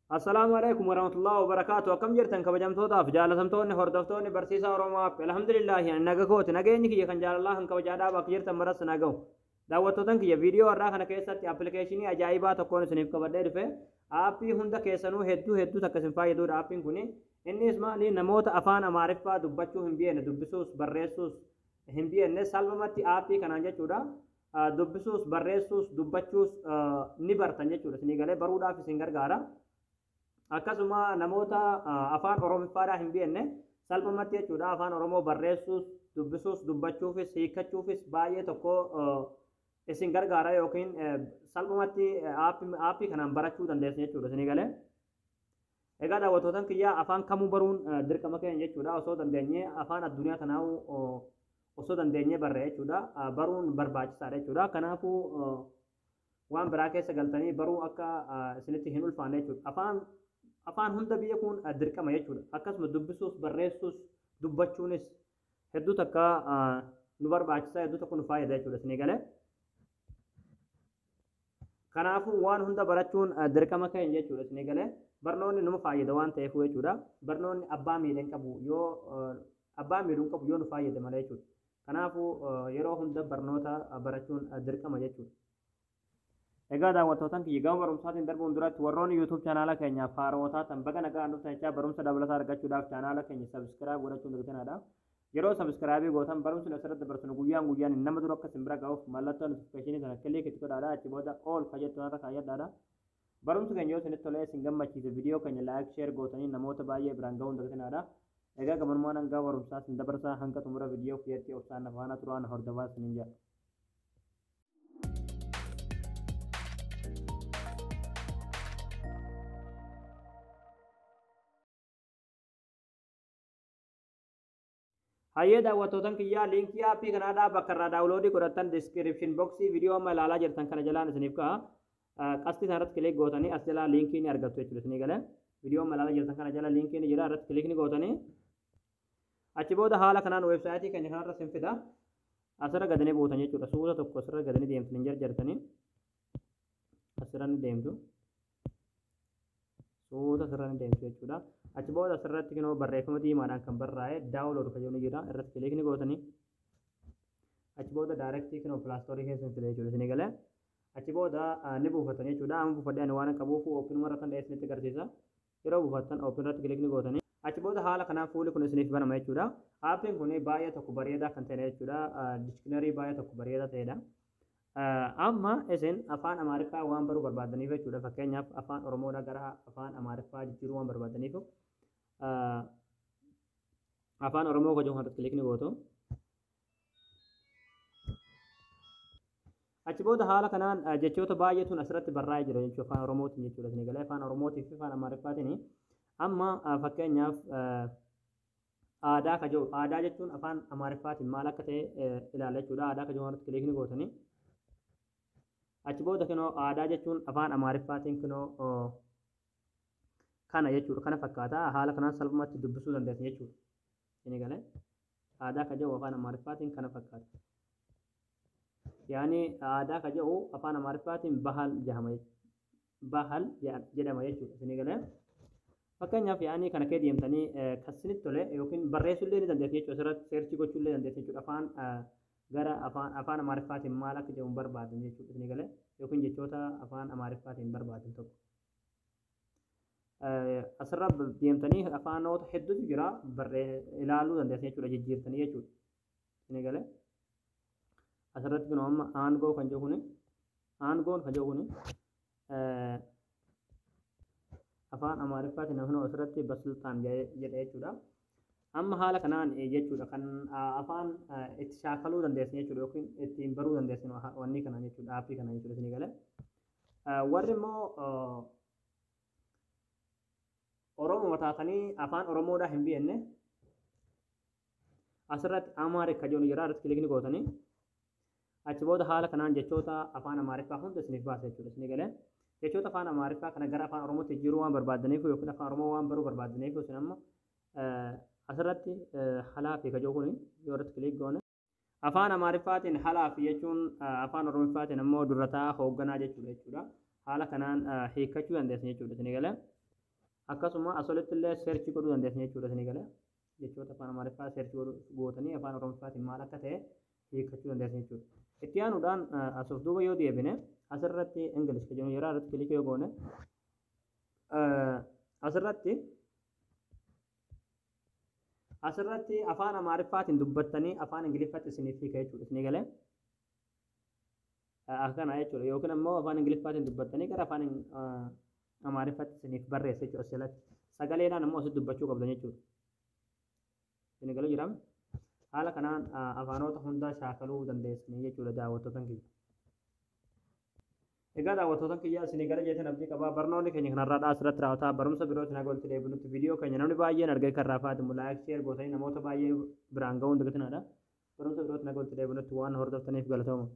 Assalaamu alaikum warahmatullahi wabarakaatu. Akkam jirtan kabajamtootaaf jaalatamtoonni hordoftoonni barsiisaa Oromoo App. Alhamdulillahi ani naga kooti. Nageenyi kiyya kan jaalalaa kan kabajaadhaa bakka jirtan maras na gahu. Daawwattootan kiyya viidiyoo har'aa kana keessatti appilikeeshinii ajaa'ibaa tokkoon isiniif qabadhee dhufe. Aappii hunda keessanuu hedduu hedduu takka isin fayyadudha aappiin kuni. Innis maali, namoota afaan Amaariffaa dubbachuu hin beekne, dubbisuus barreessuus hin beekne salphumatti aappii kanaan jechuudha. Dubbisuus barreessuus dubbachuus ni bartan jechuudha. Isinii galee baruudhaaf isin gargaara. Akkasuma namoota afaan Oromiffaadhaa hin beekne salphumatti jechuudha afaan Oromoo barreessuus dubbisuus dubbachuufis hiikkachuufis baay'ee tokko isin gargaara yookiin salphumatti aappii kanaan barachuu dandeessu jechuudha isinii galee. Egaa daawwattootan kiyyaa afaan kamuu baruun dirqama keenya jechuudha. Osoo dandeenyee afaan addunyaa tanaa osoo dandeenyee barre jechuudha. Baruun barbaachisaadha jechuudha. Kanaafuu waan biraa keessa galtanii baruu akka isinitti hin ulfaanne jechuudha. Afaan hunda beekuun dirqama jechuudha. Akkasuma dubbisuus barreessuus dubbachuunis hedduu takka nu barbaachisa, hedduu tokko nu fayyada jechuudha isinii galee. Kanaafuu waan hunda barachuun dirqama keenya jechuudha isinii galee. Barnoonni numa fayyada waan ta'eef jechuudha. Barnoonni abbaa miidha hin qabu, yoo abbaa miidhuu hin qabu yoo nu fayyade malee jechuudha. Kanaafuu yeroo hunda barnoota barachuun dirqama jechuudha. Egaa daawwattootan kiyya gama barumsaatiin darbuun duratti warroonni YouTube chaanaala keenyaaf haarawaa taatan baga nagaan dhuftan jechaa barumsa dabalataa argachuudhaaf chaanaala keenya subscribe godhachuun dagatinaa. Yeroo subscribe gootan barumsi nu asirratti dabarsinu guyyaan guyyaan nama dura akka isin bira ga'uuf mallattoo notification sana click itti godhaadha. Achi booda all ka jettu irra kaayyadhaadha. Barumsi keenya yoo isinitti tolee isin gammachiise viidiyoo keenya like share gootanii namoota baay'ee biraan ga'uun dagatinaadha. Egaa gabanumaan hanga barumsaa isin dabarsaa hanga xumura viidiyoo kiyyatti obsaan na faana turaa na hordofaa isiniin jedha. Hayyee daawwattootan kiyyaa liinkii aappii kanaadhaa bakka irraa daawuloodii godhattan diskiripshin boksii viidiyoo amma ilaalaa jirtan kana jalaan isiniif ka'a. Qastii sana irratti kilik gootanii as jalaa liinkii ni argattu jechuudha isinii galee. Viidiyoo amma ilaalaa jirtan kana jala liinkii ni jira, irratti kilik ni gootanii. Achi booda haala kanaan weebsaayitii keenya kanarra isin fida. Asirra gadi ni buutan jechuudha. Suuta tokko asirra gadi ni deemtu, hin jarjartanii. Asirra ni deemtu. Suuta asirra ni deemtu jechuudha. Achi booda asirratti kinoo barreeffama diimaadhaan kan barraa'e daawulood kan jedhu ni jira. Irratti kilik ni gootanii. Achi booda daayirektii kinoo pilaastoorii keessa hin fida jechuudha isinii galee. Achi booda ni buufatan jechuudha. Amma buufadhee ani waan qabuuf oopinuma irra kan dha'e isinitti agarsiisa. Yeroo buufattan oopin irratti kilik ni gootanii. Achi booda haala kanaan fuulli kun isiniif banama jechuudha. Aappiin kun baay'ee tokko bareedaa kan ta'edha jechuudha. Diskinarii baay'ee tokko bareedaa ta'edha. Amma isin afaan Amaariffaa waan baruu barbaadaniif jechuudha. Fakkeenyaaf afaan Oromoodhaa gara afaan Amaariffaa jijjiiruu waan barbaadaniif afaan Oromoo kan jedhu irratti kilik ni gootu. Achi booda haala kanaan jechoota baay'eetu asirratti barraa'ee jira jechuudha afaan Oromootiin jechuudha. Isin galee afaan Oromootii fi afaan Amaariffaatiin. Amma fakkeenyaaf aadaa ka jedhu, aadaa jechuun afaan Amaariffaatiin maal akka ta'e ilaalla jechuudha. Aadaa ka jedhu irratti kilik ni gootanii. Achi booda kinoo aadaa jechuun afaan Amaariffaatiin kinoo kana jechuudha. Kana fakkaata. Haala kanaan salphumatti dubbisuu dandeessan jechuudha. Isin galee aadaa ka jedhu afaan Amaariffaatiin kana fakkaata. Yaani aadaa ka jedhu afaan Amaariffaatiin bahal jedhama jechuudha. Bahal jedhama jechuudha. Isin galee fakkeenyaaf yaani kana kee deemtanii kan isinitti tole yookiin barreessuu illee ni dandeessu jechuudha. Asirratti seerchii gochuu illee dandeessu jechuudha. Afaan gara afaan Amaariffaatiin maal akka jedhamu barbaadan jechuudha. Isin galee yookiin jechoota afaan Amaariffaatiin barbaadan tokko. Asirra deemtanii afaanota hedduutu jira ilaaluu dandeessu jechuudha. Jijjiirtanii jechuudha. Isin galee asirratti kun amma aangoo kan jedhu kuni, aangoon kan jedhu kuni afaan Amaariffaatiin namni asirratti basiltaan jedha jechuudha. Amma haala kanaan jechuudha kan afaan itti shaakaluu dandeessan jechuudha yookiin ittiin baruu dandeessan wanni kanaan jechuudha, aappii kanaan jechuudha isinii galee. Warri immoo Oromoo taatanii afaan Oromoodhaa hin beekne asirratti Amaarik kan jedhu jira, irratti kilik ni gootanii. Achi booda haala kanaan jechoota afaan Amaariffaa hunda isiniif baasa jechuudha isinii galee. Jechoota afaan Amaariffaa kana gara afaan Oromootti jijjiiruu waan barbaadaniif yookiin afaan Oromoo waan baruu barbaadaniif isin amma asirratti halaafi kan jedhu kuni yoo irratti kilik goone afaan Amaariffaatiin halaafi jechuun afaan Oromoffaatiin ammoo durataa hoogganaa jechuudha jechuudha. Haala kanaan hiikkachuu dandeessan jechuudha isinii galee. Akkasuma as olitti illee search godhuu dandeessan jechuudha isinii galee. Jechoota afaan Amaariffaa search gootanii afaan Oromoffaatiin maal akka ta'e hiikkachuu dandeessan jechuudha. Itti aanuudhaan as of duuba yoo deebine, asirratti English kan jedhu yeroo irratti click yoo goone, asirratti afaan Amaariffaatiin dubbattanii afaan Ingiliffaatti isiniif hiika jechuudha isinii galee. Akkana jechuudha, yookiin ammoo afaan Ingiliffaatiin dubbattanii gara afaan Amaariffaatti isiniif barreessa jechuudha as jalatti. Sagaleedhaan ammoo asitti dubbachuu qabdan jechuudha. Isin galuu jiraame? Haala kanaan afaanota hundaa shaakaluu dandeessanii jechuudha, daawwattootan kiyya. Egaa daawwattootan kiyya, isinii gara jeetan abdii qabaa. Barnoonni keenya kanarraa asirratti raawwataa. Barumsa birootiin haga walitti deebinutti, viidiyoo keenya namni baay'een argee kan raafaatimu like, share gootanii namoota baay'ee biraan ga'uun dagatinaadha. Barumsa birootiin haga walitti deebinutti waan hordoftaniif galatooma.